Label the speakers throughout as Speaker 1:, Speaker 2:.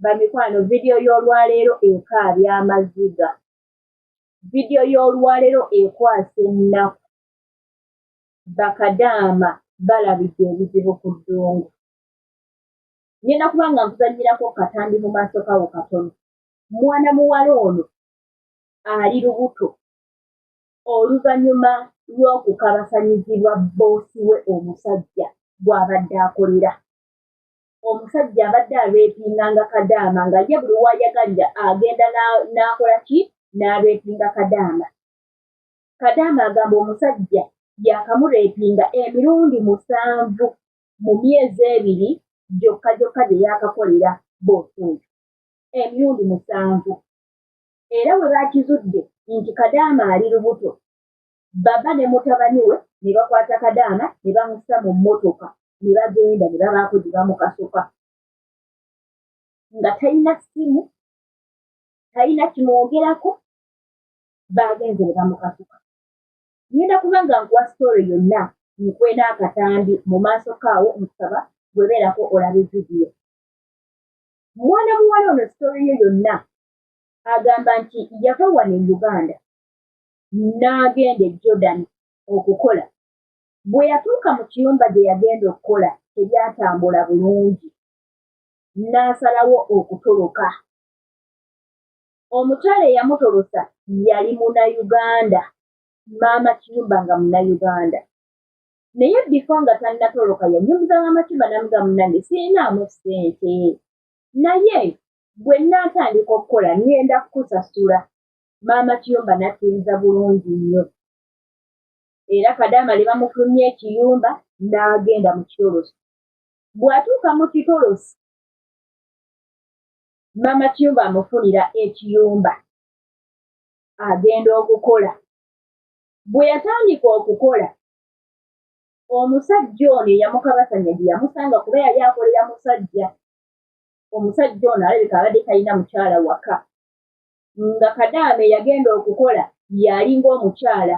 Speaker 1: Bamikwano, vidiyo y'olwaleero ekaabya amaziga. Vidiyo y'olwaleero ekwasa ennaku. Bakadaama balabidde ebizibu ku ddungu. Ngenda kuba nga nkuzannyirako katambi mu maaso kawo katono. Mwana muwala ono ali lubuto oluvannyuma lw'okukabasanyizibwa bboosi we omusajja gw'abadde akolera. Omusajja abadde areepinganga Kadaama nga ye buli w'ayagalira agenda n'akola ki? N'areepinga Kadaama. Kadaama agamba omusajja yakamureepinga emirundi musanvu mu myezi ebiri gyokka gyokka gye yaakakolera bboosi oyo. Emirundi musanvu. Era bwe baakizudde nti Kadaama ali lubuto, baba ne mutabani we ne bakwata Kadaama ne bamussa mu mmotoka ne bagenda ne babaako gye bamukasuka nga talina ssimu, talina kimwogerako, baagenze ne bamukasuka. Ngenda kuba nga nkuwa sitole yonna nkuwe n'akatambi mu maaso kaawo nkusaba gwebeerako olabe vidiyo. Mwana muwala ono sitole ye yonna agamba nti yava wano e Uganda n'agenda e Jordan okukola. Bwe yatuuka mu kiyumba gye yagenda okukola tebyatambula bulungi n'asalawo okutoloka. Omukyala eyamutolosa yali Munnayuganda, maama kiyumba nga Munnayuganda. Naye before nga tannatoloka yanyumiza maama kiyumba n'amugamba munnange sirinaamu ssente naye bwe nnaatandika okukola ŋŋenda kukusasula. Maama kiyumba n'akkiriza bulungi nnyo. Era Kadaama ne bamufulumya ekiyumba n'agenda mu kitolosi. Bw'atuuka mu kitolosi, maama kiyumba amufunira ekiyumba agenda okukola. Bwe yatandika okukola, omusajja ono eyamukabasanya gye yamusanga kuba yali akolera musajja. Omusajja ono alabika abadde talina mukyala waka. Nga Kadaama eyagenda okukola y'alinga omukyala.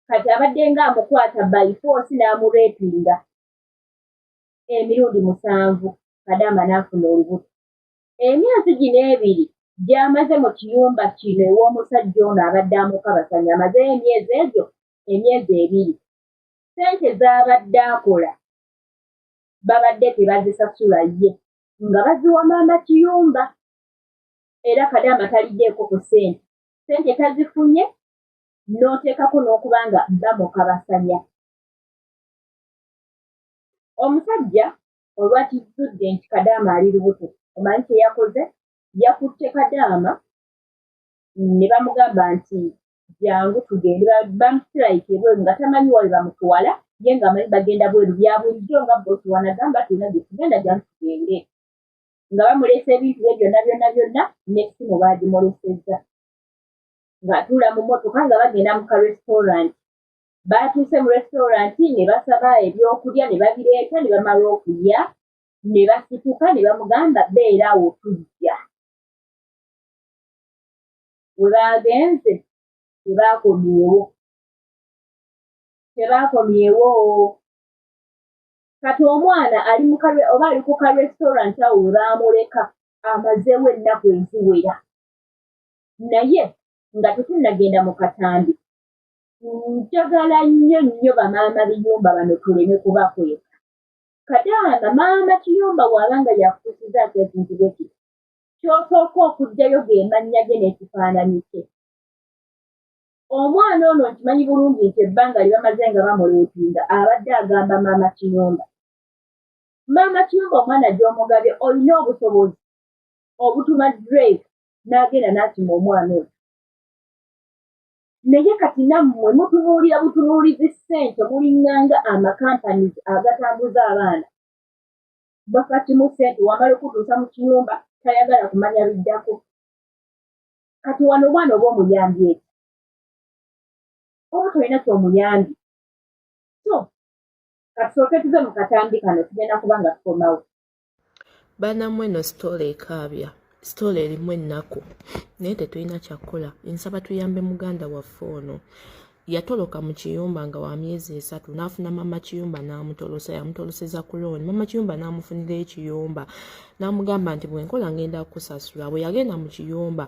Speaker 1: Kati abadde nga amukwata by force n'amureepinga emirundi musanvu Kadaama n'afuna olubuto. Emyezi gino ebiri gy'amaze mu kiyumba kino ew'omusajja ono abadde amukabasanya amazeeyo emyezi egyo emyezi ebiri. Ssente z'abadde akola babadde tebazisasula ye nga baziwa maama kiyumba. Era Kadaama taliddeeko ku ssente. Ssente tazifunye n'oteekako n'okuba nga bamukabasanya. Omusajja olwakizudde nti Kadaama ali lubuto, omanyi kye yakoze? Yakutte Kadaama ne bamugamba nti jangu tugende, bamusirayika ebweru nga tamanyi wa we bamutwala, ye ng'amanyi bagenda bweru bya bulijjo nga bboosi w'anagamba tulina gye tugenda jangu tugende. Nga bamulesa ebintu bye byonna byonna byonna n'essimu baagimulesezza. Ng'atuula mu mmotoka nga bagenda mu ka restaurant. Baatuuse mu restaurant ne basaba ebyokulya ne babireeta ne bamala okulya ne basituka ne bamugamba beera awo tujja. We baagenze tebaakomyewo. Tebaakomyewo. Kati omwana ali mu oba ali ku ka restaurant awo we baamuleka amazeewo ennaku eziwera. Naye nga tetunnagenda mu katambi, njagala nnyo nnyo bamaama biyumba bano tuleme kubakweka. Kadaama maama kiyumba bw'aba nga yakutuusizaako ekintu bwe kiti, ky'osooka okuggyayo ge mannya ge n'ekifaananyi kye. Omwana ono nkimanyi bulungi nti ebbanga lye bamaze nga bamuleepinga abadde agamba maama kiyumba. Maama kiyumba omwana gy'omugabye olina obusobozi obutuma Drake n'agenda n'akima omwana oyo. Naye kati nammwe mutunuulira butunuulizi ssente mulinganga amakampanizi agatambuza abaana. Bafa kimu ssente wamala okutuusa mu kiyumba tayagala kumanya biddako. Kati wano omwana oba omuyambye ki? Oba tolina ky'omuyambye. So katusooke tuve mu katambi kano tugenda kuba nga tukomawo.
Speaker 2: Banamwe eno sitoola ekaabya, sitoola erimu ennaku naye tetulina kyakukola. Nsaba tuyambe muganda waffe ono. Yatoloka mu kiyumba nga wa myezi 3, n'afuna mama kiyumba n'amutolosa. Yamutoloseza ku looni. Mama kiyumba n'amufunira ekiyumba, n'amugamba nti bwe nkola ngenda kukusasula. Bwe yagenda mu kiyumba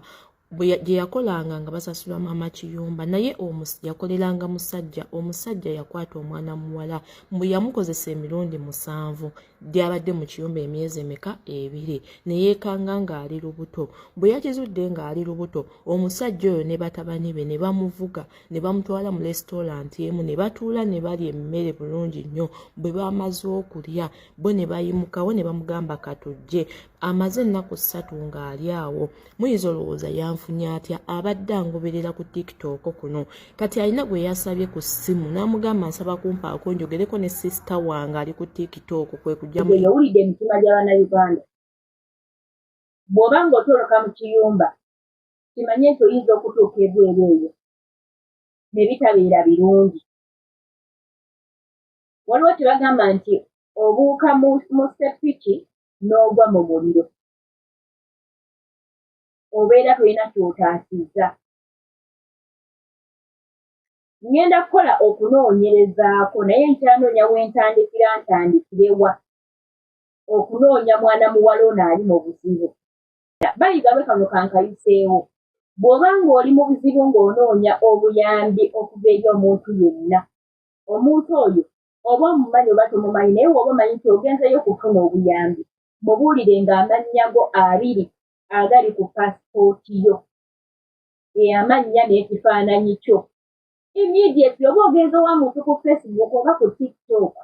Speaker 2: gye yakolanga nga basasula maama kiyumba, naye yakoleranga musajja. Omusajja yakwata omwana muwala, mbu yamukozesa emirundi 7 gyabadde mu kiyumba emyezi emeka? 2. Ne yeekanga ng'ali lubuto. Bwe yakizudde ng'ali lubuto, omusajja oyo ne batabani be ne bamuvuga ne bamutwala mu restaurant emu, ne batuula ne balya emmere bulungi nnyo. Bwe bamaze okulya, bo ne bayimukawo ne bamugamba katujje. Amaze ennaku 3 ng'ali awo. Muyinza olowooza yanfunye atya? Abadde angoberera ku TikTok kuno. Kati alina gwe yasabye ku ssimu n'amugamba nsaba kumpaako njogereko ne sister wange ali ku TikTok, kwe kujja.
Speaker 1: Owulidde emitima gy'Abannayuganda. Bw'oba ng'otoloka mu kiyumba, kimanye nti oyinza okutuuka ebweru eyo ne bitabeera birungi. Waliwo kye bagamba nti obuuka mu ssepiki n'ogwa mu muliro, obeera tolina ky'otaasizza. Ŋŋenda kukola okunoonyerezaako, naye nkyanoonya we ntandikira, ntandikirewa okunoonya mwana muwala ono ali mu buzibu. Bayiga lwe kano kankayiseewo. Bw'oba ng'oli mu buzibu ng'onoonya obuyambi okuva eri omuntu yenna, omuntu oyo oba omumanyi oba tomumanyi, naye bw'oba omanyi nti ogenzeeyo kufuna obuyambi, mubuulire ng'amannya go 2 agali ku paasipooti yo, amannya n'ekifaananyi kyo. Immediately oba ogenze wa muntu ku Facebook oba ku TikTok,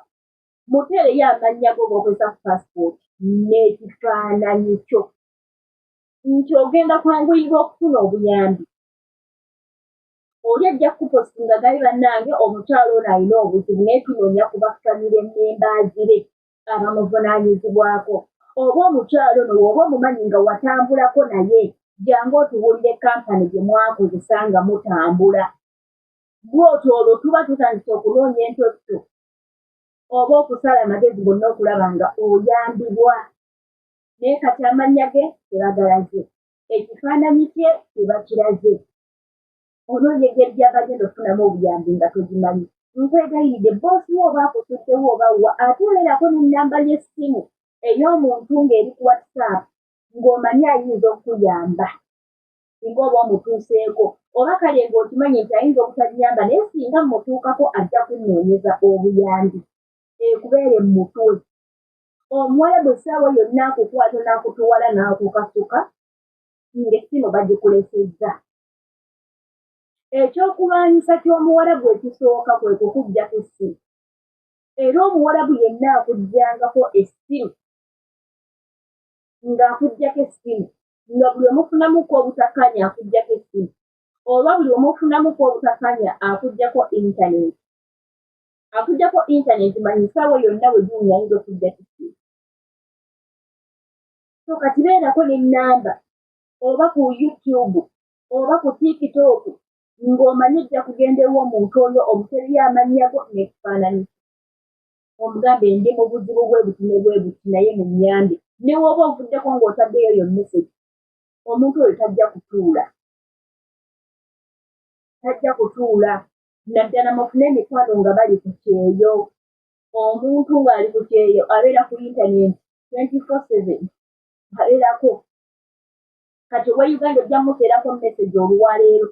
Speaker 1: muteereyo amannya go g'okozesa ku paasipooti n'ekifaananyi kyo, nti ogenda kwanguyirwa okufuna obuyambi. Oli ajja kukupostinga gaye, bannange omukyalo ono alina obuzibu, naye tunoonya ku ba family members be abamuvunaanyizibwako, oba omukyalo ono oba omumanyi nga watambulako naye, jangu otubuulire kampani gye mwakozesa nga mutambula. Bw'otyo olwo tuba tutandise okunoonya entotto oba okusala amagezi gonna okulaba nga oyambibwa. Naye kati amannya ge tebagalaze, ekifaananyi kye tebakiraze, onoonya engeri gy'abagenda okufunamu obuyambi nga togimanyi. Nkwegayiridde, boss wo oba akusuddewo oba wa, ate obeerako n'ennamba y'essimu ey'omuntu ng'eri ku WhatsApp ng'omanyi ayinza okukuyamba singa oba omutuuseeko, oba kale ng'okimanyi nti ayinza obutanyamba, naye singa mmutuukako ajja kunnoonyeza obuyambi, ekubeere mu mutwe. Omuwala bwe essaawa yonna akukwata n'akutuwala n'akukasuka ng'essimu bagikulesezza. Ekyokulwanyisa ky'omuwarabu ekisooka kwe kukuggyako essimu, era omuwarabu yenna akuggyangako essimu ng'akuggyako essimu, nga buli omufunamuko obutakkaanya akuggyako essimu, oba buli omufunamuko obutakkaanya akuggyako intaneti, akuggyako intaneti, manyi essaawa yonna bwe giwunya ayinza okuggyako essimu. So kati beerako n'ennamba oba ku YouTube oba ku TikTok ng'omanyi ojja kugenda ew'omuntu oyo, omutereyo amannya go n'ekifaananyi, omugambe ndi mu buzibu bwe buti ne bwe buti, naye munnyambe. Ne w'oba ovuddeko ng'otaddeyo yo message, omuntu oyo tajja kutuula, tajja kutuula. Naddala mufune emikwano nga bali ku kyeyo. Omuntu ng'ali ku kyeyo abeera ku intaneti 24/7, abeerako. Kati owa Uganda ojja muteerako message olwaleero,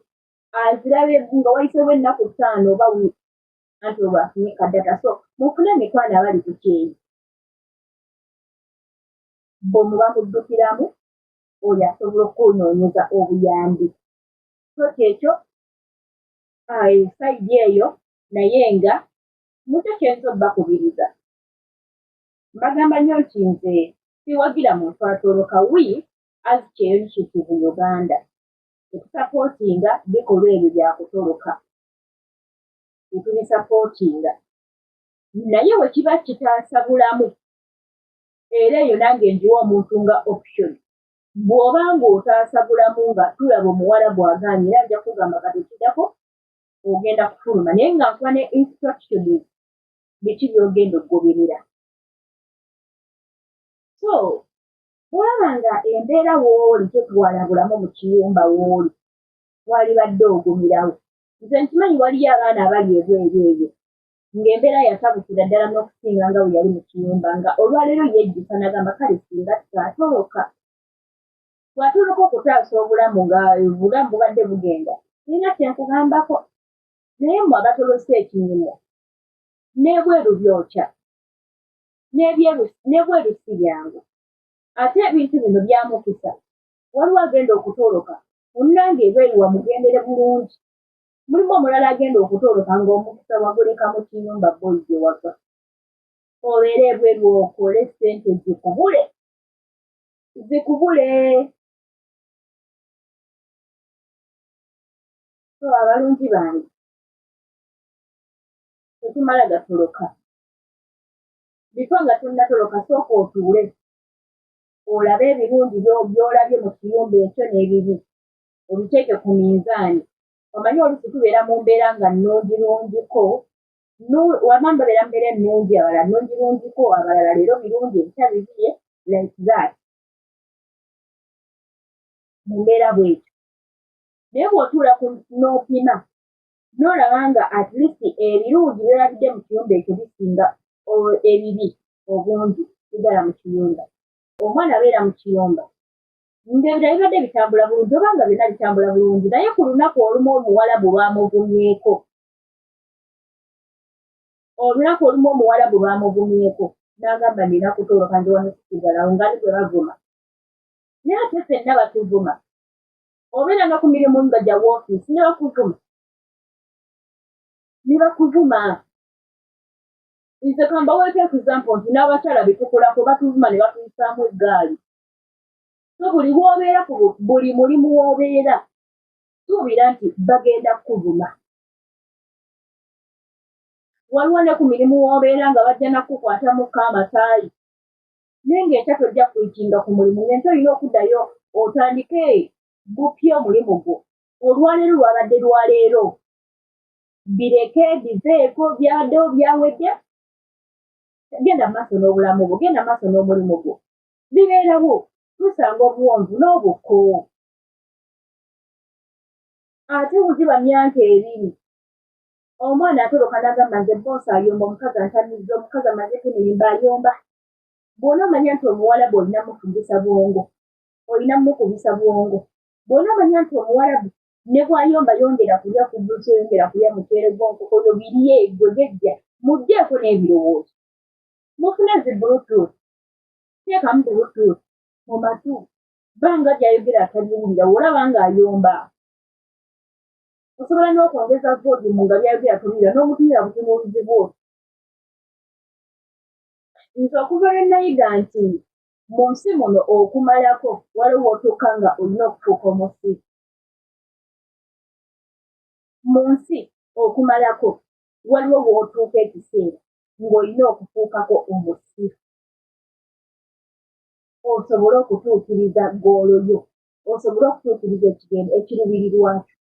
Speaker 1: azirabe nga wayiseewo ennaku 5 oba wiiki, anti olwo afunye ka data. So mufune emikwano abali ku kyeyo, bwe muba muddukiramu oyo asobola okukunoonyeza obuyambi. So kyekyo side eyo. Naye nga mukyo kyenza obbakubiriza, mbagamba nnyo nti nze siwagira muntu atoloka. We as Kyeyo Initiative Uganda tetusapootinga bikolwa ebyo byakutoloka, tetubisapootinga, naye bwe kiba kitaasa bulamu, era eyo nange njiwa omuntu nga option. Bw'oba ng'otaasa bulamu nga tulaba omuwala bw'agaanye, era nja kugamba kati ekiddako ogenda kufuluma, naye nga nkuba ne instructions biki by'ogenda okugoberera. So bw'olaba nga embeera w'oli tetwala bulamu mu kiyumba w'oli, walibadde ogumirawo. Nze nkimanyi waliyo abaana abali ebweru eyo ng'embeera yatabukira ddala n'okusinga nga bwe yali mu kiyumba, nga olwaleero yejjusa n'agamba kale singa twatoloka. Twatoloka okutaasa obulamu nga obulamu bubadde bugenda. Sirina kye nkugambako. Naye mmwe abatolose ekinyumu, n'ebweru byokya, n'ebweru si byangu. Ate ebintu bino bya mukisa. Waliwo agenda okutoloka, munnange ebweru wamugendere bulungi. Mulimu omulala agenda okutoloka ng'omukisa waguleka mu kiyumba boyi gye wava. Obeere ebweru okole ssente zikubule. Zikubule. So abalungi bange tetumala gatoloka. Before nga tonnatoloka sooka otuule olabe ebirungi by'olabye mu kiyumba ekyo n'ebibi obiteeke ku minzaani. Omanyi oluusi tubeera mu mbeera nga nnungirungiko, abamu babeera mu mbeera ennungi, abalala nnungirungiko, abalala leero birungi enkya bibi, like that. Mu mbeera bw'etyo. Naye bw'otuula n'opima n'olaba nga at least ebirungi by'olabidde mu kiyumba ekyo bisinga ebibi obungi, sigala mu kiyumba. Omwana abeera mu kiyumba ng'ebirala bibadde bitambula bulungi oba nga byonna bitambula bulungi, naye ku lunaku olumu omuwalabu lwamuvumyeko. Olunaku olumu omuwalabu lwamuvumyeko n'agamba nina kutoloka nze wano sisigalawo nga ni gwe bavuma. Naye ate ffenna batuvuma. Obeera ne ku mirimu nga gya woofiisi ne bakuvuma. Ne bakuvuma. Nze ka mbaweeko example nti n'abakyala be tukolako batuvuma ne batuyisaamu eggaali. So buli w'obeera ku buli mulimu w'obeera suubira nti bagenda kukuvuma. Waliwo ne ku mirimu w'obeera nga bajja na kukukwatamuko amataayi. Naye ng'enkya tojja kuyitinga ku mulimu, ng'enkya olina okuddayo otandike bupya omulimu gwo. Olwaleero lwabadde lwaleero. Bireke biveeko byabaddewo byawedde. Genda mu maaso n'obulamu bwo, genda mu maaso n'omulimu gwo. Bibeerawo, tusanga obuwonvu n'obukko. Ate bugiba myaka ebiri. Omwana atoloka n'agamba nze bboosi ayomba, omukazi antamizza, omukazi amazeeko emirimbo ayomba. Bw'onoomanya nti omuwalabu olina mufugisa bwongo, olina mukubisa bwongo. Bw'onoomanya nti omuwalabu ne bw'ayomba yongera kulya ku buso, yongera kulya muceere gw'enkoko yo birye gwe gejja, muggyeeko n'ebirowoozo. Mufune zi bluetooth, teekamu bluetooth mu matu, bbanga by'ayogera atabiwulira, olaba ng'ayomba. Osobola n'okwongeza volume nga by'ayogera tobiwulira n'omutunula butunuulizi bw'oti. Nze okuva lwe nayiga nti mu nsi muno okumalako waliwo w'otuuka nga olina okufuuka omusiru. Mu nsi okumalako waliwo w'otuuka ekiseera ng'olina okufuukako omusiru osobole okutuukiriza goal yo, osobole okutuukiriza ekiruubirirwa kyo.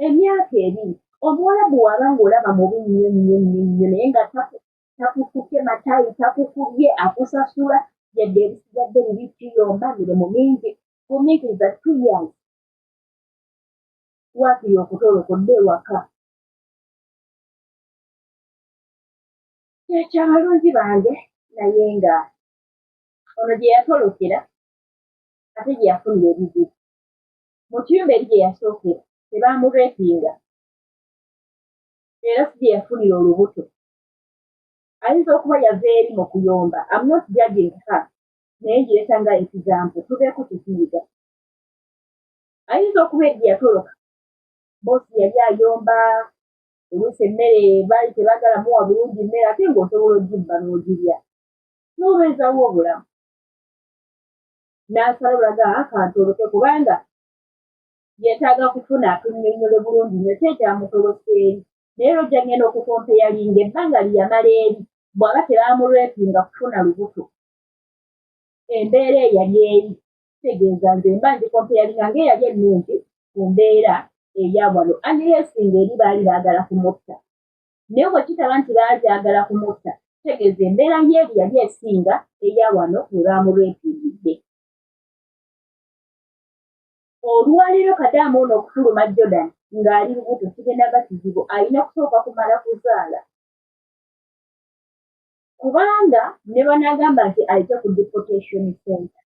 Speaker 1: Emyaka ebiri omuwalabu bw'aba ng'olaba mubi nnyo nnyo nnyo nnyo naye nga takukubye mataayi, takukubye, akusasula yadde ebisigadde bibi kiyomba mirimu mingi, gumiikiriza 2 years waakiri okutoloka odde ewaka. Kyekyo abalungi bange, naye nga ono gye yatolokera ate gye yafunira ebizibu. Mu kiyumba eri gye yasookera tebaamurepinga era si gye yafunira olubuto. Ayinza okuba yava eri mu kuyomba. I'm not judging her, naye ngireeta nga example tubeeko kye tuyiga. Ayinza okuba eri gye yatoloka boosi yali ayomba, oluusi emmere baali tebaagala muwa bulungi mmere, ate ng'osobola ogibba n'ogirya n'obeezawo obulamu. N'asala bulaga akantoloke kubanga yeetaaga kufuna atunnyonnyole bulungi nnyo ki ekyamutolose eri. Naye era ojja ngenda okukompeyalinga ebbanga lye yamala eri bw'aba tebaamurepinga kufuna lubuto. Embeera eyali eri kitegeeza nze mba ngikompeyalinga ng'eyali ennungi ku mbeera eya wano unless ng'eri baali baagala kumutta. Naye bwe kitaba nti baali baagala kumutta, kitegeeza embeera y'eri yali esinga eya wano we baamurepingidde. Olwaleero kadaama ono okufuluma Jordan ng'ali lubuto kigenda ba kizibu, alina kusooka kumala kuzaala. Kubanga ne banaagamba nti ayite ku deportation center.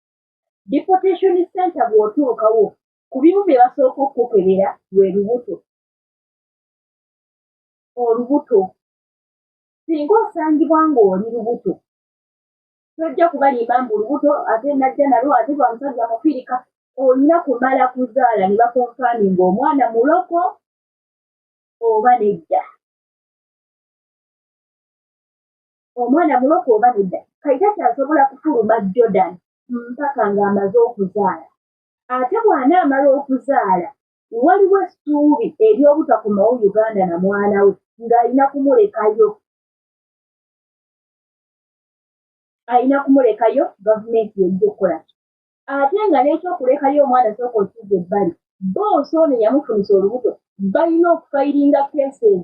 Speaker 1: Deportation center bw'otuukawo, ku bimu bye basooka okukukebera lwe lubuto. Olubuto. Singa osangibwa ng'oli lubuto, tojja kubalimba mbu lubuto ate najja nalwo ate lwa musajja mufirika. Olina kumala kuzaala ne bakonfaminga omwana muloko oba nedda. Omwana muloko oba nedda. Kati takyasobola kufuluma Jordan mpaka ng'amaze okuzaala. Ate bw'anaamala okuzaala, waliwo essuubi ery'obutakomawo Uganda na mwana we ng'alina kumulekayo. Alina kumulekayo gavumenti y'ejja okukola ki. Ate nga n'ekyokulekayo omwana sooka okizza ebbali, bboosi ono eyamufunisa olubuto balina okufayiringa cases.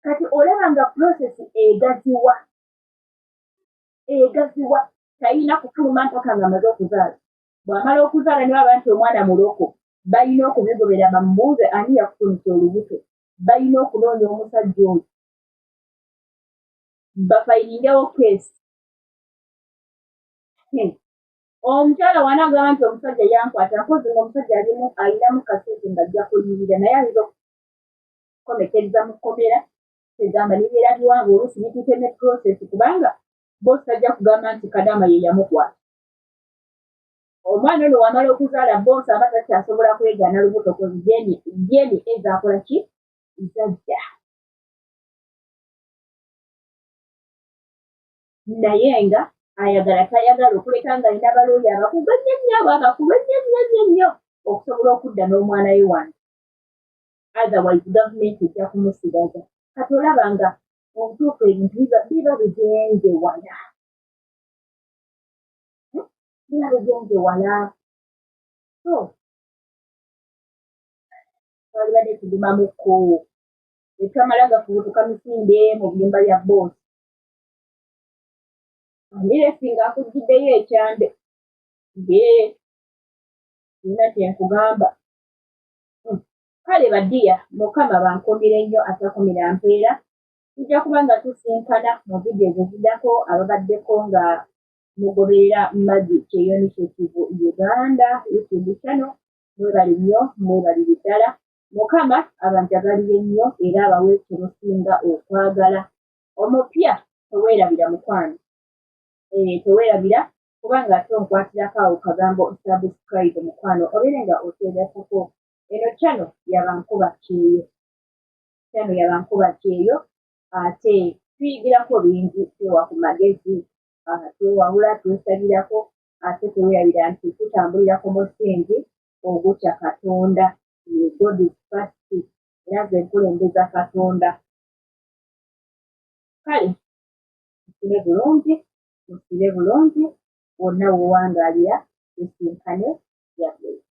Speaker 1: Kati olaba nga process egaziwa. Egaziwa. Talina kufuluma mpaka ng'amaze okuzaala. Bw'amala okuzaala ne baba nti omwana muloko, balina okubigobera bamubuuze ani yakufunisa olubuto. Balina okunoonya omusajja oyo. Bafayiringewo case. Omukyala w'anaagamba nti omusajja yankwata, mpozzi ng'omusajja alimu alinamu kasente ng'ajja kuliyirira naye ayinza okukomekereza mu kkomera tegamba nibeera biwanvu oluusi bitutte ne process kubanga boss tajja kugamba nti kadaama ye yamukwata. Omwana ono wamala okuzaala boss aba takyasobola kwegaana lubuto kozi DNA zakola ki zajja. Naye nga ayagala tayagala okuleka nga alina balooya abakugu ennyo ennyo abo abakulu ennyo ennyo ennyo ennyo okusobola okudda n'omwana we wano. Otherwise gavumenti ejja kumusigaza. Kati olaba nga obutuufu ebintu biba bigenze wala. Biba bigenze wala. So twalibadde tugumamukko. Tetukamala gafubutuka misinde mu biyumba bya bboosi. Aniresi ng'akuggyiddeyo ekyambe. Yee, sirina kye nkugamba. Kale badiya, Mukama bankuumire nnyo atakumira mpeera. Tujja kuba nga tusinkana mu vidiyo eziddako ababaddeko nga mugoberera Maggie Kyeyo Initiative Uganda YouTube channel. Mwebale nnyo, mwebalire ddala. Mukama abanjagalire nnyo era abawe kye musinga okwagala. Omupya teweerabira mukwano. Teweerabira kubanga ate onkwatirako awo kagambo subscribe mukwano obeere nga otwegattako. Eno channel ya bankuba kyeyo. Channel ya bankuba kyeyo ate tuyigirako bingi, twewa ku magezi, twewawula, twesabirako ate teweerabira nti tutambulira ku musingi ogutya Katonda. God is first. Era nze nkulembeza Katonda. Kale musule bulungi, musule bulungi wonna w'owangaalira tusinkane. God bless.